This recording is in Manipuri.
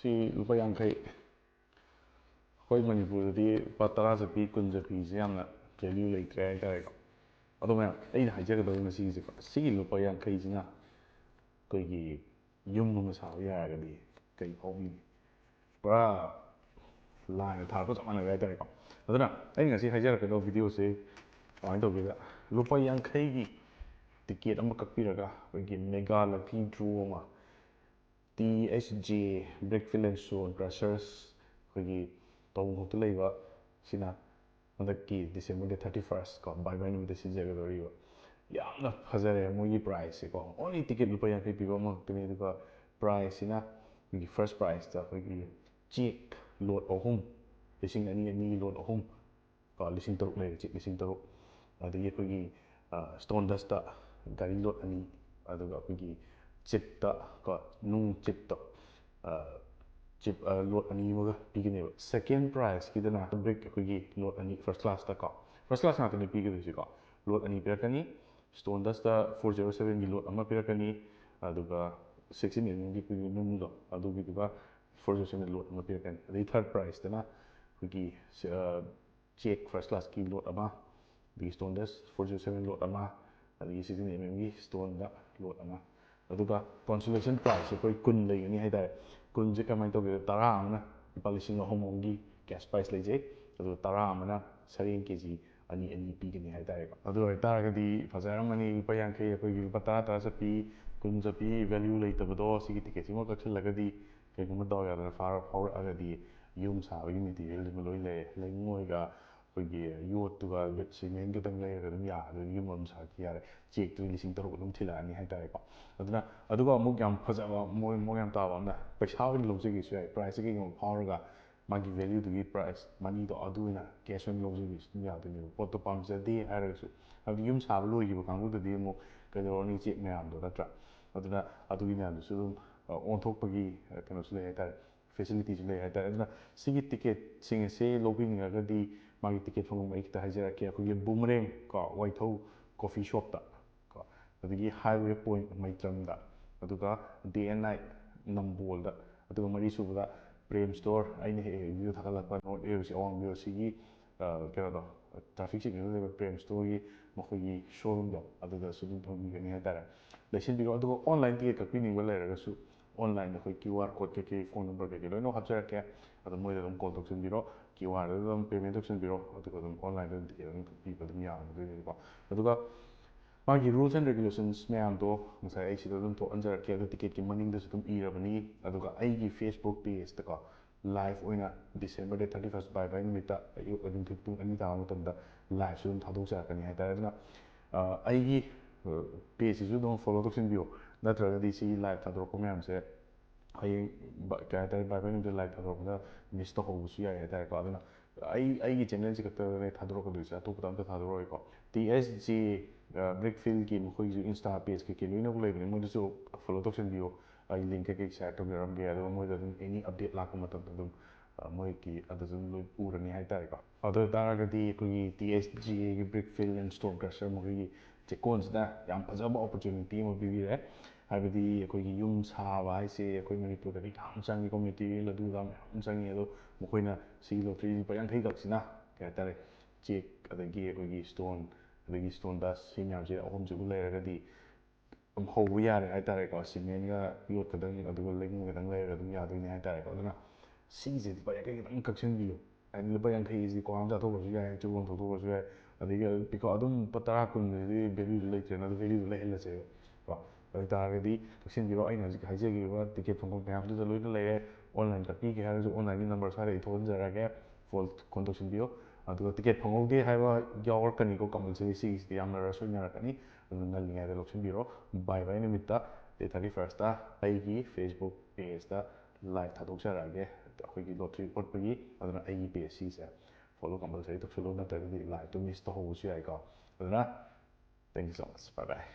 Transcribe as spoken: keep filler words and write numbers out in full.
ꯁꯤ ꯂꯨꯄꯥ ꯌꯥꯡꯈꯩ꯫ ꯑꯩꯈꯣꯏ ꯃꯅꯤꯄꯨꯔꯗꯗꯤ ꯂꯨꯄꯥ ꯇꯔꯥ ꯆꯠꯄꯤ, ꯀꯨꯟ ꯆꯠꯄꯤꯁꯦ ꯌꯥꯝꯅ value ꯂꯩꯇ꯭ꯔꯦ ꯍꯥꯏꯇꯥꯔꯦꯀꯣ꯫ ꯑꯗꯣ ꯃꯌꯥꯝ, ꯑꯩꯅ ꯍꯥꯏꯖꯒꯗꯕ ꯉꯁꯤꯒꯤꯁꯦꯀꯣ, ꯁꯤꯒꯤ ꯂꯨꯄꯥ ꯌꯥꯡꯈꯩꯁꯤꯅ ꯑꯩꯈꯣꯏꯒꯤ ꯌꯨꯝ ꯑꯃ ꯁꯥꯕ ꯌꯥꯔꯒꯗꯤ ꯀꯩ ꯐꯥꯎꯕꯤꯅꯤ? ꯄꯨꯔꯥ ꯂꯥꯏꯅ ꯊꯥꯔꯛꯄ ꯆꯞ ꯃꯥꯟꯅꯔꯦ ꯍꯥꯏꯇꯥꯔꯦꯀꯣ꯫ ꯑꯗꯨꯅ ꯑꯩꯅ ꯉꯁꯤ ꯍꯥꯏꯖꯔꯛꯀꯗꯕ videoꯁꯦ ꯀꯃꯥꯏꯅ ꯇꯧꯒꯦꯗ, ꯂꯨꯄꯥ ꯌꯥꯡꯈꯩꯒꯤ ticket ꯑꯃ ꯀꯛꯄꯤꯔꯒ ꯑꯩꯈꯣꯏꯒꯤ mega lucky draw ꯑꯃ, T H J Brickfield and Stone Crushers, ꯑꯩꯈꯣꯏꯒꯤ ꯇꯧꯕꯨꯡꯈꯣꯛꯇ ꯂꯩꯕ ꯁꯤꯅ, ꯍꯟꯗꯛꯀꯤ December the thirty first ꯀꯣ, ꯕꯥꯏ ꯕꯥꯏ ꯅꯨꯃꯤꯠꯇ ꯁꯤꯟꯖꯒꯗꯧꯔꯤꯕ꯫ ꯌꯥꯝꯅ ꯐꯖꯔꯦ ꯃꯣꯏꯒꯤ prizeꯁꯦꯀꯣ꯫ Only ticket ꯂꯨꯄꯥ ꯌꯥꯡꯈꯩ ꯄꯤꯕ ꯑꯃꯈꯛꯇꯅꯤ꯫ ꯑꯗꯨꯒ prizeꯁꯤꯅ ꯑꯩꯈꯣꯏꯒꯤ first prizeꯇ ꯑꯩꯈꯣꯏꯒꯤ cheque load ꯑꯍꯨꯝ, ꯂꯤꯁꯤꯡ ꯑꯅꯤ ꯑꯅꯤꯒꯤ load ꯑꯍꯨꯝ ꯀꯣ, ꯂꯤꯁꯤꯡ ꯇꯔꯨꯛ ꯂꯩꯔꯦ, cheque ꯂꯤꯁꯤꯡ ꯇꯔꯨꯛ꯫ ꯑꯗꯒꯤ ꯑꯩꯈꯣꯏꯒꯤ, ꯑ, Stone Dustꯇ ꯒꯥꯔꯤ load ꯑꯅꯤ, ꯑꯗꯨꯒ ꯑꯩꯈꯣꯏꯒꯤ chipꯇ ꯀꯣ, ꯅꯨꯡ chipꯇ, ꯑ, chip, ꯑ, load ꯑꯅꯤ ꯑꯃꯒ ꯄꯤꯒꯅꯦꯕ꯫ Second prizeꯀꯤꯗꯅ brick ꯑꯩꯈꯣꯏꯒꯤ load ꯑꯅꯤ first classꯇ ꯀꯣ, first class ꯉꯥꯛꯇꯅꯤ ꯄꯤꯒꯗꯣꯏꯁꯤꯀꯣ꯫ Load ꯑꯅꯤ ꯄꯤꯔꯛꯀꯅꯤ, Stone Dustꯇ four zero sevenꯒꯤ load ꯑꯃ ꯄꯤꯔꯛꯀꯅꯤ, ꯑꯗꯨꯒ sixteen mmꯒꯤ ꯑꯩꯈꯣꯏꯒꯤ ꯅꯨꯡꯗꯣ ꯑꯗꯨꯒꯤꯗꯨꯒ four zero seven load ꯑꯃ ꯄꯤꯔꯛꯀꯅꯤ꯫ ꯑꯗꯩ third prizeꯇꯅ ꯑꯩꯈꯣꯏꯒꯤ, ꯑ, cheque first classꯀꯤ load ꯑꯃ, ꯑꯗꯒꯤ Stone Dust four zero seven load ꯑꯃ, ꯑꯗꯒꯤ sixteen mmꯒꯤ Stoneꯗ load ꯑꯃ꯫ ꯑꯗꯨꯒ consolation prizeꯁꯦ ꯑꯩꯈꯣꯏ ꯀꯨꯟ ꯂꯩꯒꯅꯤ ꯍꯥꯏꯇꯥꯔꯦ꯫ ꯀꯨꯟꯁꯦ ꯀꯃꯥꯏꯅ ꯇꯧꯒꯦꯗ, ꯇꯔꯥ ꯑꯃꯅ ꯂꯨꯄꯥ ꯂꯤꯁꯤꯡ ꯑꯍꯨꯝ ꯑꯍꯨꯝꯒꯤ cash prize ꯂꯩꯖꯩ, ꯑꯗꯨꯒ ꯇꯔꯥ ꯑꯃꯅ ꯁꯔꯦꯡ KG ꯑꯅꯤ ꯑꯅꯤ ꯄꯤꯒꯅꯤ ꯍꯥꯏꯇꯥꯔꯦꯀꯣ꯫ ꯑꯗꯨ ꯑꯣꯏꯇꯥꯔꯒꯗꯤ ꯐꯖꯔꯝꯒꯅꯤ, ꯂꯨꯄꯥ ꯌꯥꯡꯈꯩ ꯑꯩꯈꯣꯏꯒꯤ ꯂꯨꯄꯥ ꯇꯔꯥ ꯇꯔꯥ ꯆꯠꯄꯤ, ꯀꯨꯟ ꯆꯠꯄꯤ value ꯂꯩꯇꯕꯗꯣ, ꯁꯤꯒꯤ ticketꯁꯤꯃ ꯀꯛꯁꯤꯜꯂꯒꯗꯤ ꯀꯩꯒꯨꯝꯕ ꯗꯥꯎ ꯌꯥꯗꯅ ꯐꯥꯎꯔꯛꯑꯒꯗꯤ ꯌꯨꯝ ꯁꯥꯕꯒꯤ materialꯁꯤꯃ ꯂꯣꯏ ꯂꯩꯔꯦ꯫ ꯂꯩꯉꯣꯏꯒ ꯑꯩꯈꯣꯏꯒꯤ ꯌꯣꯠꯇꯨꯒ ꯁꯤꯃꯦꯟ ꯈꯛꯇꯪ ꯂꯩꯔꯒ ꯑꯗꯨꯝ ꯌꯥꯔꯗꯣꯏꯅꯤ, ꯌꯨꯝ ꯑꯃ ꯁꯥꯈꯤ ꯌꯥꯔꯦ꯫ Chequeꯇꯨ ꯂꯤꯁꯤꯡ ꯇꯔꯨꯛ ꯑꯗꯨꯝ ꯊꯤꯜꯂꯛꯑꯅꯤ ꯍꯥꯏꯇꯥꯔꯦꯀꯣ꯫ ꯑꯗꯨꯅ, ꯑꯗꯨꯒ ꯑꯃꯨꯛ ꯌꯥꯝ ꯐꯖꯕ, ꯃꯑꯣꯡ ꯃꯑꯣꯡ ꯌꯥꯝ ꯇꯥꯕ ꯑꯃꯅ, ꯄꯩꯁꯥ ꯑꯣꯏꯅ ꯂꯧꯖꯒꯦꯁꯨ ꯌꯥꯏ, prizeꯁꯦ ꯀꯩꯒꯨꯝꯕ ꯐꯥꯎꯔꯒ ꯃꯥꯒꯤ valueꯗꯨꯒꯤ prize moneyꯗꯣ ꯑꯗꯨ ꯑꯣꯏꯅ cash ꯑꯣꯏꯅ ꯂꯧꯖꯒꯦꯁꯨ ꯑꯗꯨꯝ ꯌꯥꯗꯣꯏꯅꯦꯕ꯫ ꯄꯣꯠꯇꯣ ꯄꯥꯝꯖꯗꯦ ꯍꯥꯏꯔꯒꯁꯨ, ꯍꯥꯏꯕꯗꯤ ꯌꯨꯝ ꯁꯥꯕ ꯂꯣꯏꯈꯤꯕ ꯀꯥꯡꯕꯨꯗꯗꯤ ꯑꯃꯨꯛ ꯀꯩꯗꯧꯔꯅꯤ, cheque ꯃꯌꯥꯝꯗꯣ, ꯅꯠꯇ꯭ꯔꯥ? ꯑꯗꯨꯅ ꯑꯗꯨꯒꯤ ꯃꯌꯥꯝꯗꯨꯁꯨ ꯑꯗꯨꯝ, ꯑ, ꯑꯣꯟꯊꯣꯛꯄꯒꯤ, ꯑ, ꯀꯩꯅꯣꯁꯨ ꯂꯩ ꯍꯥꯏꯇꯥꯔꯦ, facilityꯁꯨ ꯂꯩ ꯍꯥꯏꯇꯥꯔꯦ꯫ ꯑꯗꯨꯅ ꯁꯤꯒꯤ ticketꯁꯤꯡ ꯑꯁꯤ ꯂꯧꯕꯤꯅꯤꯡꯉꯒꯗꯤ ꯃꯥꯒꯤ ticket ꯐꯪꯐꯝ ꯑꯩ ꯈꯤꯇ ꯍꯥꯏꯖꯔꯛꯀꯦ꯫ ꯑꯩꯈꯣꯏꯒꯤ ꯕꯨꯃꯔꯦꯡ ꯀꯣ, ꯋꯥꯏꯊꯧ coffee shopꯇ ꯀꯣ, ꯑꯗꯒꯤ Highway Point ꯃꯩꯇ꯭ꯔꯝꯗ, ꯑꯗꯨꯒ Day and Night ꯅꯝꯕꯣꯜꯗ, ꯑꯗꯨꯒ ꯃꯔꯤ ꯁꯨꯕꯗ ꯄ꯭ꯔꯦꯝ ꯁ꯭ꯇꯣꯔ, ꯑꯩꯅ ꯍꯦꯛ ꯍꯦꯛ ꯚꯤꯗꯤꯑꯣ ꯊꯥꯒꯠꯂꯛꯄ ꯅꯣꯔꯠ ꯑꯦ ꯁꯤ ꯑꯋꯥꯡ ꯕꯤ ꯑꯣ ꯁꯤꯒꯤ ꯀꯩꯅꯣꯗꯣ, ꯇ꯭ꯔꯥꯐꯤꯛ ꯁꯤꯒꯅꯦꯜꯗ ꯂꯩꯕ ꯄ꯭ꯔꯦꯝ ꯁ꯭ꯇꯣꯔꯒꯤ ꯃꯈꯣꯏꯒꯤ ꯁꯣꯔꯨꯝꯗꯣ, ꯑꯗꯨꯗꯁꯨ ꯑꯗꯨꯝ ꯐꯪꯕꯤꯒꯅꯤ ꯍꯥꯏꯇꯥꯔꯦ꯫ ꯂꯩꯁꯤꯟꯕꯤꯔꯣ꯫ ꯑꯗꯨꯒ ꯑꯣꯟꯂꯥꯏꯟ ꯇꯤꯀꯦꯠ ꯀꯛꯄꯤꯅꯤꯡꯕ ꯂꯩꯔꯒꯁꯨ ꯑꯣꯟꯂꯥꯏꯟꯗ ꯑꯩꯈꯣꯏ ꯀ꯭ꯌꯨ ꯑꯥꯔ ꯀꯣꯗ ꯀꯩꯀꯩ, ꯐꯣꯟ ꯅꯝꯕꯔ ꯀꯩꯀꯩ ꯂꯣꯏꯅꯃꯛ ꯍꯥꯞꯆꯔꯛꯀꯦ꯫ ꯑꯗꯣ ꯃꯣꯏꯗ ꯑꯗꯨꯝ ꯀꯣꯜ ꯇꯧꯁꯤꯟꯕꯤꯔꯣ, ꯀ꯭ꯌꯨ ꯑꯥꯔꯗ ꯑꯗꯨꯝ ꯄꯦꯃꯦꯟ ꯇꯧꯁꯤꯟꯕꯤꯔꯣ, ꯑꯗꯨꯒ ꯑꯗꯨꯝ ꯑꯣꯟꯂꯥꯏꯟꯗ ꯑꯗꯨꯝ ꯇꯤꯀꯦꯠ ꯑꯗꯨꯝ ꯀꯛꯄꯤꯕ ꯑꯗꯨꯝ ꯌꯥꯒꯗꯣꯏꯅꯦꯀꯣ꯫ ꯑꯗꯨꯒ ꯃꯥꯒꯤ rules and regulations ꯃꯌꯥꯝꯗꯣ ꯉꯁꯥꯏ ꯑꯩ ꯁꯤꯗ ꯑꯗꯨꯝ ꯊꯣꯛꯍꯟꯖꯔꯛꯀꯦ, ꯑꯗꯣ ꯇꯤꯀꯦꯠꯀꯤ ꯃꯅꯤꯡꯗꯁꯨ ꯑꯗꯨꯝ ꯏꯔꯕꯅꯤ꯫ ꯑꯗꯨꯒ ꯑꯩꯒꯤ Facebook pageꯇꯀꯣ, ꯂꯥꯏꯚ ꯑꯣꯏꯅ December date thirty first ꯕꯥꯏ ꯕꯥꯏ ꯅꯨꯃꯤꯠꯇ ꯑꯌꯨꯛ ꯅꯨꯡꯊꯤꯜ ꯄꯨꯡ ꯑꯅꯤ ꯇꯥꯕ ꯃꯇꯝꯗ ꯂꯥꯏꯚꯁꯨ ꯑꯗꯨꯝ ꯊꯥꯗꯣꯛꯆꯔꯛꯀꯅꯤ ꯍꯥꯏꯇꯥꯔꯦ꯫ ꯑꯗꯨꯅ ꯑ, ꯑꯩꯒꯤ pageꯁꯤꯁꯨ ꯑꯗꯨꯝ follow ꯇꯧꯁꯤꯟꯕꯤꯌꯣ, ꯅꯠꯇ꯭ꯔꯒꯗꯤ ꯁꯤꯒꯤ ꯂꯥꯏꯚ ꯊꯥꯗꯣꯔꯛꯄ ꯃꯌꯥꯝꯁꯦ ꯍꯌꯦꯡ ꯕ-, ꯀꯩ ꯍꯥꯏꯇꯥꯔꯦ, ꯕꯥꯏ ꯕꯥꯏ ꯅꯨꯃꯤꯠꯇ ꯂꯥꯏꯚ ꯊꯥꯗꯣꯔꯛꯄꯗ miss ꯇꯧꯍꯧꯕꯁꯨ ꯌꯥꯏ ꯍꯥꯏꯇꯥꯔꯦꯀꯣ꯫ ꯑꯗꯨꯅ ꯑꯩ, ꯑꯩꯒꯤ ꯆꯦꯅꯦꯜꯁꯤ ꯈꯛꯇꯗꯅꯦ ꯊꯥꯗꯣꯔꯛꯀꯗꯣꯏꯁꯦ, ꯑꯇꯣꯞꯄꯗ ꯑꯝꯇ ꯊꯥꯗꯣꯔꯛꯑꯣꯏꯀꯣ꯫ ꯇꯤ ꯑꯦꯁ ꯖꯦ, ꯑ, ꯕ꯭ꯔꯤꯛꯐꯤꯜꯒꯤ ꯃꯈꯣꯏꯒꯤꯁꯨ Insta page ꯀꯩꯀꯩ ꯂꯣꯏꯅꯃꯛ ꯂꯩꯕꯅꯦ, ꯃꯣꯏꯗꯁꯨ follow ꯇꯧꯁꯤꯟꯕꯤꯌꯣ꯫ ꯑꯩ link ꯀꯩꯀꯩ share ꯇꯧꯖꯔꯝꯒꯦ, ꯑꯗꯨꯒ ꯃꯣꯏꯗ ꯑꯗꯨꯝ any update ꯂꯥꯛꯄ ꯃꯇꯝꯗ ꯑꯗꯨꯝ, ꯑ, ꯃꯣꯏꯒꯤ ꯑꯗꯨꯁꯨ ꯑꯗꯨꯝ ꯂꯣꯏ ꯎꯔꯅꯤ ꯍꯥꯏꯇꯥꯔꯦꯀꯣ꯫ ꯑꯗꯨ ꯑꯣꯏ ꯇꯥꯔꯒꯗꯤ ꯑꯩꯈꯣꯏꯒꯤ ꯇꯤ ꯑꯦꯁ ꯖꯦꯒꯤ Brickfield and Stone Crusher ꯃꯈꯣꯏꯒꯤ ꯆꯦꯛꯀꯣꯟꯁꯤꯗ ꯌꯥꯝ ꯐꯖꯕ opportunity ꯑꯃ ꯄꯤꯕꯤꯔꯦ꯫ ꯍꯥꯏꯕꯗꯤ ꯑꯩꯈꯣꯏꯒꯤ ꯌꯨꯝ ꯁꯥꯕ ꯍꯥꯏꯁꯦ ꯑꯩꯈꯣꯏ ꯃꯅꯤꯄꯨꯔꯗꯗꯤ ꯌꯥꯝ ꯆꯪꯉꯤ, ꯀꯣ, material ꯑꯗꯨ ꯑꯗꯥ ꯃꯌꯥꯝ ꯆꯪꯉꯤ꯫ ꯑꯗꯣ ꯃꯈꯣꯏꯅ ꯁꯤꯒꯤ lottery ꯂꯨꯄꯥ ꯌꯥꯡꯈꯩ ꯈꯛꯁꯤꯅ, ꯀꯩ ꯍꯥꯏꯇꯥꯔꯦ, ꯆꯦꯛ, ꯑꯗꯒꯤ ꯑꯩꯈꯣꯏꯒꯤ stone, ꯑꯗꯒꯤ stone dust, ꯁꯤ ꯃꯌꯥꯝꯁꯦ ꯑꯍꯨꯝꯁꯤꯕꯨ ꯂꯩꯔꯒꯗꯤ ꯑꯗꯨꯝ ꯍꯧꯕ ꯌꯥꯔꯦ ꯍꯥꯏꯇꯥꯔꯦꯀꯣ꯫ ꯁꯤꯃꯦꯟꯒ ꯌꯣꯠ ꯈꯛꯇꯪ, ꯑꯗꯨꯒ ꯂꯩꯉꯣꯏ ꯈꯛꯇꯪ ꯂꯩꯔꯒ ꯑꯗꯨꯝ ꯌꯥꯗꯣꯏꯅꯦ ꯍꯥꯏꯇꯥꯔꯦꯀꯣ꯫ ꯑꯗꯨꯅ ꯁꯤꯒꯤꯁꯦ ꯂꯨꯄꯥ ꯌꯥꯡꯈꯩ ꯈꯛꯇꯪ ꯀꯛꯁꯤꯟꯕꯤꯌꯨ꯫ ꯍꯥꯏꯗꯤ ꯂꯨꯄꯥ ꯌꯥꯡꯈꯩꯁꯤ ꯀ꯭ꯋꯥ ꯑꯃ ꯆꯥꯊꯣꯛꯈ꯭ꯔꯁꯨ ꯌꯥꯏ, ꯆꯨꯔꯨꯞ ꯑꯃ ꯊꯛꯇꯣꯛꯈ꯭ꯔꯁꯨ ꯌꯥꯏ, ꯑꯗꯒꯤ ꯄꯤꯀꯣ ꯑꯗꯨꯝ ꯂꯨꯄꯥ ꯇꯔꯥ ꯀꯨꯟꯗꯨꯗꯤ value ꯂꯩꯇ꯭ꯔꯦꯅ, ꯑꯗꯨ value ꯂꯩꯍꯜꯂꯁꯦꯕ ꯀꯣ꯫ ꯑꯗꯨ ꯑꯣꯏꯇꯥꯔꯒꯗꯤ ꯀꯛꯁꯤꯟꯕꯤꯔꯣ꯫ ꯑꯩꯅ ꯍꯧꯖꯤꯛ ꯍꯥꯏꯖꯈꯤꯕ ꯇꯤꯀꯦꯠ ꯐꯪꯐꯝ ꯃꯌꯥꯝꯗꯨꯗ ꯂꯣꯏꯅ ꯂꯩꯔꯦ꯫ Online ꯀꯛꯄꯤꯒꯦ ꯍꯥꯏꯔꯁꯨ online ꯒꯤ number ꯁ꯭ꯋꯥꯏꯗ ꯑꯩ ꯊꯣꯛꯍꯟꯖꯔꯛꯑꯒꯦ, ꯐꯣꯟ, ꯐꯣꯟ ꯇꯧꯁꯤꯟꯕꯤꯌꯣ꯫ ꯑꯗꯨꯒ ꯇꯤꯀꯦꯠ ꯐꯪꯍꯧꯗꯦ ꯍꯥꯏꯕ ꯌꯥꯎꯔꯛꯀꯅꯤꯀꯣ, compulsory ꯁꯤꯒꯤꯁꯤꯗꯤ ꯌꯥꯝꯅ rush ꯑꯣꯏꯅꯔꯛꯀꯅꯤ꯫ ꯑꯗꯨꯅ ꯉꯜꯂꯤꯉꯩꯗ ꯂꯧꯁꯤꯟꯕꯤꯔꯣ꯫ Bye bye ꯅꯨꯃꯤꯠꯇ, date thirty first ꯇ ꯑꯩꯒꯤ Facebook page ꯇ live ꯊꯥꯗꯣꯛꯆꯔꯛꯑꯒꯦ ꯑꯩꯈꯣꯏꯒꯤ lottery ꯈꯣꯠꯄꯒꯤ꯫ ꯑꯗꯨꯅ ꯑꯩꯒꯤ page ꯁꯤꯁꯦ follow compulsory ꯇꯧꯁꯤꯜꯂꯨ, ꯅꯠꯇ꯭ꯔꯒꯗꯤ live ꯇꯨ miss ꯇꯧꯍꯧꯕꯁꯨ ꯌꯥꯏꯀꯣ꯫ ꯑꯗꯨꯅ thank you so much, bye bye꯫